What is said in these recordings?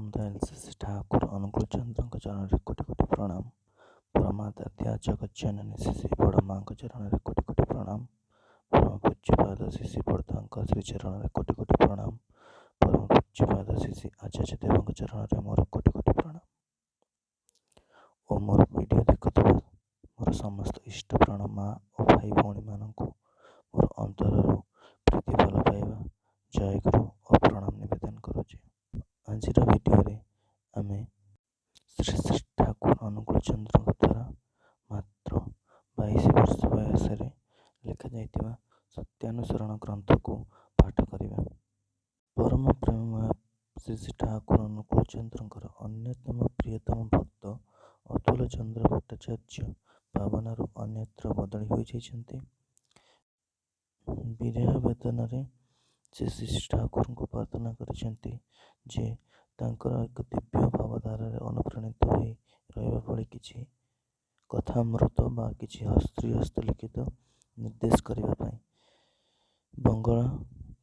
ପରମ ଦୟାଲ ଶ୍ରୀ ଠାକୁର ଅନୁକୂଳ ଚନ୍ଦ୍ରଙ୍କ ଚରଣରେ କୋଟି କୋଟି ପ୍ରଣାମ। ପରମାରାଧ୍ୟା ଜଗଜ୍ଜନନୀ ଶ୍ରୀ ବଡ଼ ମାଙ୍କ ଚରଣରେ କୋଟି କୋଟି ପ୍ରଣାମ। ପରମ ପୂଜ୍ୟପାଦ ଶ୍ରୀ ବଡ଼ତାଙ୍କ ଶ୍ରୀ ଚରଣରେ କୋଟି କୋଟି ପ୍ରଣାମ। ପରମ ପୂଜ୍ୟପାଦ ଶ୍ରୀ ଆଚାର୍ଯ୍ୟ ଦେବଙ୍କ ଚରଣରେ ମୋର କୋଟି କୋଟି ପ୍ରଣାମ। ଓ ମୋର ଭିଡ଼ିଓ ଦେଖୁଥିବା ମୋର ସମସ୍ତ ଇଷ୍ଟ ପ୍ରାଣ ମା ଓ ଭାଇ ଭଉଣୀମାନଙ୍କୁ ମୋର ଅନ୍ତରରୁ ପ୍ରୀତି ଭଲ ପାଇବା, ଜୟଗୁରୁ ଓ ପ୍ରଣାମ ନିବେଦନ କରୁଛି। ଆଜିର ଭିଡ଼ିଓରେ ଆମେ ଶ୍ରୀ ଶ୍ରୀ ଠାକୁର ଅନୁକୂଳ ଚନ୍ଦ୍ରଙ୍କ ଦ୍ୱାରା ମାତ୍ର 22 ବର୍ଷ ବୟସରେ ଲେଖାଯାଇଥିବା ସତ୍ୟାନୁସରଣ ଗ୍ରନ୍ଥକୁ ପାଠ କରିବା। ପରମ ପ୍ରେମମୟ ଶ୍ରୀ ଶ୍ରୀ ଠାକୁର ଅନୁକୂଳ ଚନ୍ଦ୍ରଙ୍କର ଅନ୍ୟତମ ପ୍ରିୟତମ ଭକ୍ତ ଅତୁଲ ଚନ୍ଦ୍ର ଭଟ୍ଟାଚାର୍ଯ୍ୟ ପାବନାରୁ ଅନ୍ୟତ୍ର ବଦଳି ହୋଇଯାଇଛନ୍ତି। ବିରହ ବେଦନାରେ ସେ ଶ୍ରୀ ଶ୍ରୀ ଠାକୁରଙ୍କୁ ପ୍ରାର୍ଥନା କରିଛନ୍ତି ଯେ ତାଙ୍କର ଏକ ଦିବ୍ୟ ଭାବଧାରାରେ ଅନୁପ୍ରାଣିତ ହୋଇ ରହିବା ଭଳି କିଛି କଥାମୃତ ବା କିଛି ହସ୍ତଲିଖିତ ନିର୍ଦ୍ଦେଶ କରିବା ପାଇଁ। ବଙ୍ଗଳା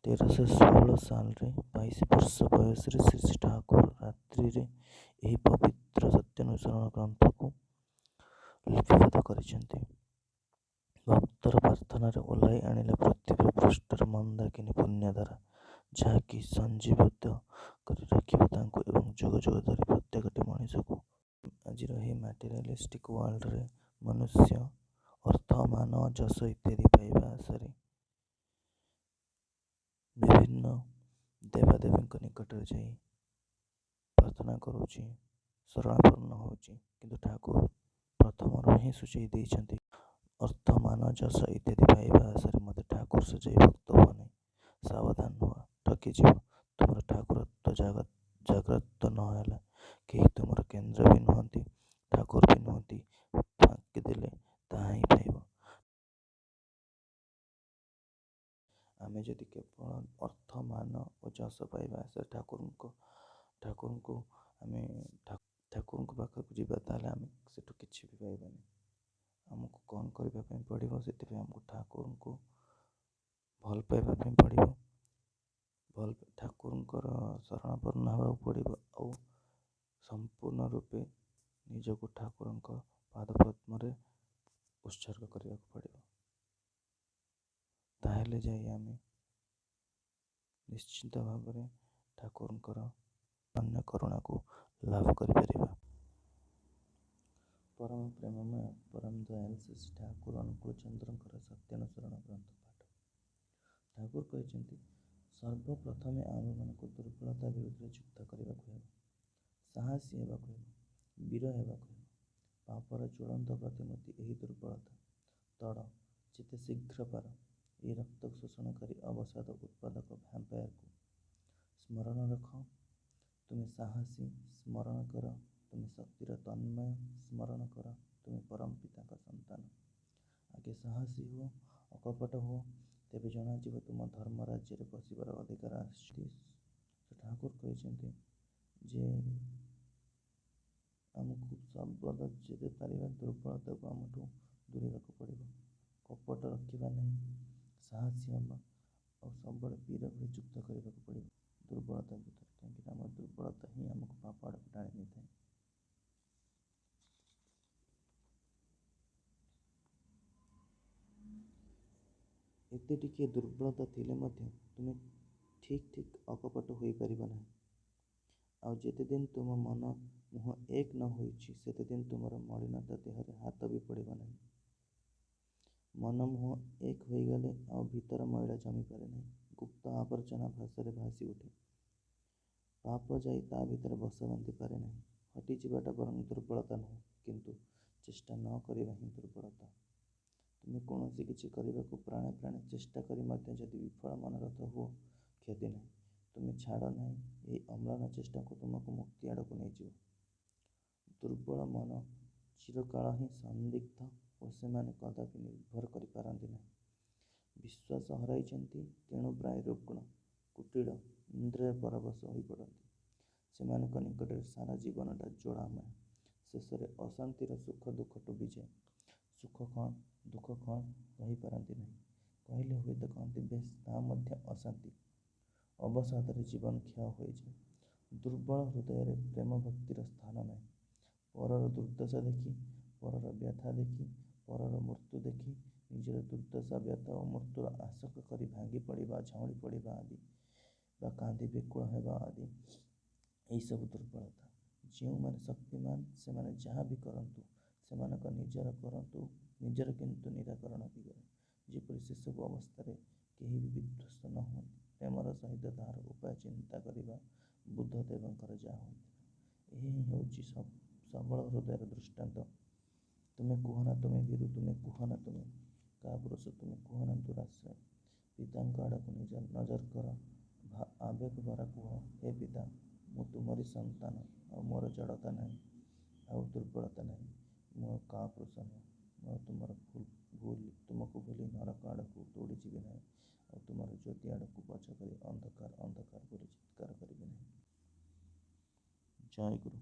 1316 ସାଲରେ 22 ବର୍ଷ ବୟସରେ ଶ୍ରୀ ଶ୍ରୀ ଠାକୁର ରାତ୍ରିରେ ଏହି ପବିତ୍ର ସତ୍ୟାନୁସରଣ ଗ୍ରନ୍ଥକୁ ଲିପିବଦ୍ଧ କରିଛନ୍ତି। ଭକ୍ତର ପ୍ରାର୍ଥନାରେ ଓହ୍ଲାଇ ଆଣିଲେ ପୃଥିବୀର ପୃଷ୍ଠର ମନ୍ଦାକିନୀ ପୁଣ୍ୟଧାରା, ଯାହାକି ସଞ୍ଜୀବିତ କରି ରଖିବ ତାଙ୍କୁ ଏବଂ ଯୁଗ ଯୁଗ ଧରି ପ୍ରତ୍ୟେକଟି ମଣିଷକୁ। ଆଜିର ଏହି ମ୍ୟାଟେରିଆଲିଷ୍ଟିକ୍ ୱାର୍ଲଡରେ ମନୁଷ୍ୟ ଅର୍ଥ, ମାନ, ଯଶ ଇତ୍ୟାଦି ପାଇବା ଆଶାରେ ବିଭିନ୍ନ ଦେବାଦେବୀଙ୍କ ନିକଟରେ ଯାଇ ପ୍ରାର୍ଥନା କରୁଛି, ଶରଣାପନ୍ନ ହେଉଛି। କିନ୍ତୁ ଠାକୁର ପ୍ରଥମରୁ ହିଁ ସୂଚାଇ ଦେଇଛନ୍ତି, ଅର୍ଥ, ମାନ, ଯଶ ଇତ୍ୟାଦି ପାଇବା ଆଶାରେ ମୋତେ ଠାକୁର ସଜାଇ ଭକ୍ତ ହୁଅ ନାହିଁ। ସାବଧାନ ହୁଅ, ଠକିଯିବ। ତୁମର ଠାକୁରତ୍ୱ ଜାଗ୍ରତ ନହେଲା କେହି ତୁମର କେନ୍ଦ୍ର ବି ନୁହନ୍ତି, ଠାକୁର ବି ନୁହନ୍ତି। ଫାଙ୍କି ଦେଲେ ତାହା ହିଁ ପାଇବ। ଆମେ ଯଦି କେବଳ ଅର୍ଥ, ମାନ ଓ ଯଶ ପାଇବା ଆଶାରେ ଠାକୁରଙ୍କୁ ଆମେ ଠାକୁରଙ୍କ ପାଖକୁ ଯିବା, ତାହେଲେ ଆମେ ସେଠୁ କିଛି ବି ପାଇବାନି। ଆମକୁ କ'ଣ କରିବା ପାଇଁ ପଡ଼ିବ? ସେଥିପାଇଁ ଆମକୁ ଠାକୁରଙ୍କୁ ଭଲ ପାଇବା ପାଇଁ ପଡ଼ିବ, ଭଲ ଠାକୁରଙ୍କର ଶରଣାପନ୍ନ ହେବାକୁ ପଡ଼ିବ ଆଉ ସମ୍ପୂର୍ଣ୍ଣ ରୂପେ ନିଜକୁ ଠାକୁରଙ୍କ ପାଦପଦ୍ମରେ ଉତ୍ସର୍ଗ କରିବାକୁ ପଡ଼ିବ। ତାହେଲେ ଯାଇ ଆମେ ନିଶ୍ଚିତ ଭାବରେ ଠାକୁରଙ୍କର ଅନ୍ୟ କରୁଣାକୁ ଲାଭ କରିପାରିବା। ପରମ ପ୍ରେମମୟ ପରମ ଦୟାଲ ଶ୍ରୀ ଠାକୁର ଅନୁକୂଳ ଚନ୍ଦ୍ରଙ୍କର ସତ୍ୟାନୁସରଣ ଗ୍ରନ୍ଥ ପାଠ। ଠାକୁର କହିଛନ୍ତି, ସର୍ବପ୍ରଥମେ ଆମ୍ଭମାନଙ୍କୁ ଦୁର୍ବଳତା ବିରୁଦ୍ଧରେ ଯୁଦ୍ଧ କରିବାକୁ ହେବ, ସାହସୀ ହେବାକୁ ହେବ, ବୀର ହେବାକୁ ହେବ। ପାପର ଜ୍ୱଳନ୍ତ ପ୍ରତିମୂର୍ତ୍ତି ଏହି ଦୁର୍ବଳତା। ତଡ଼ ଯେତେ ଶୀଘ୍ର ପାର ଏହି ରକ୍ତ ଶୋଷଣକାରୀ ଅବସାଦ ଉତ୍ପାଦକ ଭ୍ୟାମ୍ପାୟାରକୁ। ସ୍ମରଣ ରଖ, ତୁମେ ସାହସୀ। ସ୍ମରଣ କର, ତୁମେ ଶକ୍ତିର ତନ୍ମୟ। ସ୍ମରଣ କର, ତୁମେ ପରମ ପିତାଙ୍କ ସନ୍ତାନ। ଆଗେ ସାହସୀ ହୁଅ, ଅକପଟ ହୁଅ, ତେବେ ଜଣାଯିବ ତୁମ ଧର୍ମ ରାଜ୍ୟରେ ପଶିବାର ଅଧିକାର ଆସିଛି। ଠାକୁର କହିଛନ୍ତି ଯେ ଆମକୁ ସର୍ବଦା ଯେତେ ପାରିବା ଦୁର୍ବଳତାକୁ ଆମଠୁ ଦୂରେଇବାକୁ ପଡ଼ିବ। କପଟ ରଖିବା ନାହିଁ, ସାହସୀ ହେବା ଆଉ ସବୁବେଳେ ବୀର ଭଳି ଯୁଦ୍ଧ କରିବାକୁ ପଡ଼ିବ ଦୁର୍ବଳତା ଭିତରେ, କାହିଁକିନା ଆମ ଦୁର୍ବଳତା ହିଁ ଆମକୁ ପାପ ଆଡ଼କୁ ଟାଣି ନେଇଥାଏ। ଏତେ ଟିକିଏ ଦୁର୍ବଳତା ଥିଲେ ମଧ୍ୟ ତୁମେ ଠିକ୍ ଠିକ୍ ଅକପଟ ହୋଇପାରିବ ନାହିଁ। ଆଉ ଯେତେଦିନ ତୁମ ମନ ମୁହଁ ଏକ ନ ହୋଇଛି, ସେତେଦିନ ତୁମର ମଳିନତା ଦେହରେ ହାତ ବି ପଡ଼ିବ ନାହିଁ। ମନ ମୁହଁ ଏକ ହୋଇଗଲେ ଆଉ ଭିତର ମଇଳା ଜମିପାରେ ନାହିଁ। ଗୁପ୍ତ ଆବର୍ଜନା ଭାଷାରେ ଭାସି ଉଠେ। ପାପ ଯାଇ ତା ଭିତରେ ବସା ବାନ୍ଧିପାରେ ନାହିଁ। ହଟିଯିବାଟା ବରଂ ଦୁର୍ବଳତା ନୁହେଁ, କିନ୍ତୁ ଚେଷ୍ଟା ନ କରିବା ହିଁ ଦୁର୍ବଳତା। ତୁମେ କୌଣସି କିଛି କରିବାକୁ ପ୍ରାଣେ ପ୍ରାଣେ ଚେଷ୍ଟା କରି ମଧ୍ୟ ଯଦି ବିଫଳ ମନୋରଥ ହୁଅ, କ୍ଷତି ନାହିଁ। ତୁମେ ଛାଡ଼ ନାହିଁ ଏହି ଅମ୍ଳାନ ଚେଷ୍ଟାକୁ ତୁମକୁ ମୁକ୍ତି ଆଡ଼କୁ ନେଇଯିବ। ଦୁର୍ବଳ ମନ ଚିରକାଳ ହିଁ ସନ୍ଦିଗ୍ଧ ଓ ସେମାନେ କଦାପି ନିର୍ଭର କରିପାରନ୍ତି ନାହିଁ। ବିଶ୍ୱାସ ହରାଇଛନ୍ତି, ତେଣୁ ପ୍ରାୟ ରୁଗ୍ଣ, କୁଟିଳ, ଇନ୍ଦ୍ରିୟ ପରବଶ ହୋଇପଡ଼ନ୍ତି। ସେମାନଙ୍କ ନିକଟରେ ସାରା ଜୀବନଟା ଜ୍ୱାଳାମୟ। ଶେଷରେ ଅଶାନ୍ତିର ସୁଖ ଦୁଃଖ ଡୁବିଯାଏ। ସୁଖ କ'ଣ, ଦୁଃଖ କ'ଣ କହିପାରନ୍ତି ନାହିଁ। କହିଲେ ହୁଏତ କହନ୍ତି, ବେଶ, ତାହା ମଧ୍ୟ ଅଶାନ୍ତି। ଅବସାଦରେ ଜୀବନ କ୍ଷୟ ହୋଇଯାଏ। ଦୁର୍ବଳ ହୃଦୟରେ ପ୍ରେମ ଭକ୍ତିର ସ୍ଥାନ ନାହିଁ। ପରର ଦୁର୍ଦ୍ଦଶା ଦେଖି, ପରର ବ୍ୟଥା ଦେଖି, ପରର ମୃତ୍ୟୁ ଦେଖି ନିଜର ଦୁର୍ଦ୍ଦଶା, ବ୍ୟଥା ଓ ମୃତ୍ୟୁର ଆଶଙ୍କା କରି ଭାଙ୍ଗି ପଡ଼ିବା, ଝାଉଁଳି ପଡ଼ିବା ଆଦି ବା କାନ୍ଦି ବିକଳ ହେବା ଆଦି, ଏହିସବୁ ଦୁର୍ବଳତା। ଯେଉଁମାନେ ଶକ୍ତିମାନ ସେମାନେ ଯାହା ବି କରନ୍ତୁ, ସେମାନଙ୍କ ନିଜର କରନ୍ତୁ, ନିଜର କିନ୍ତୁ ନିରାକରଣ ଦିଗରେ, ଯେପରି ସେସବୁ ଅବସ୍ଥାରେ କେହି ବି ବିଧ୍ୱସ୍ତ ନ ହୁଅନ୍ତି। ପ୍ରେମର ସହିତ ତାହାର ଉପାୟ ଚିନ୍ତା କରିବା ବୁଦ୍ଧଦେବଙ୍କର ଯାହା ହୋଇଥିଲା। ଏହି ହିଁ ହେଉଛି ସବଳ ହୃଦୟର ଦୃଷ୍ଟାନ୍ତ। ତୁମେ କୁହ ନା ତୁମେ ଭୀରୁ, ତୁମେ କୁହ ନା ତୁମେ କାପୁରୁଷ, ତୁମେ କୁହ ନା ଦୁରାଶ୍ରୟ। ପିତାଙ୍କ ଆଡ଼କୁ ନିଜ ନଜର କର, ଆବେଗ ଭରା କୁହ, ହେ ପିତା, ମୁଁ ତୁମରି ସନ୍ତାନ, ଆଉ ମୋର ଜଡ଼ତା ନାହିଁ, ଆଉ ଦୁର୍ବଳତା ନାହିଁ। ମୁଁ ଆଉ କାପୁରୁଷ ନୁହେଁ। ମୁଁ ଆଉ ତୁମର ତୁମକୁ ଭୁଲି ନରକ ଆଡ଼କୁ ଦୌଡ଼ିଯିବି ନାହିଁ, ଆଉ ତୁମର ଜ୍ୟୋତି ଆଡ଼କୁ ପଛ କରି ଅନ୍ଧକାର ଅନ୍ଧକାର ବୋଲି ଚିତ୍କାର କରିବି ନାହିଁ। ଜୟ ଗୁରୁ।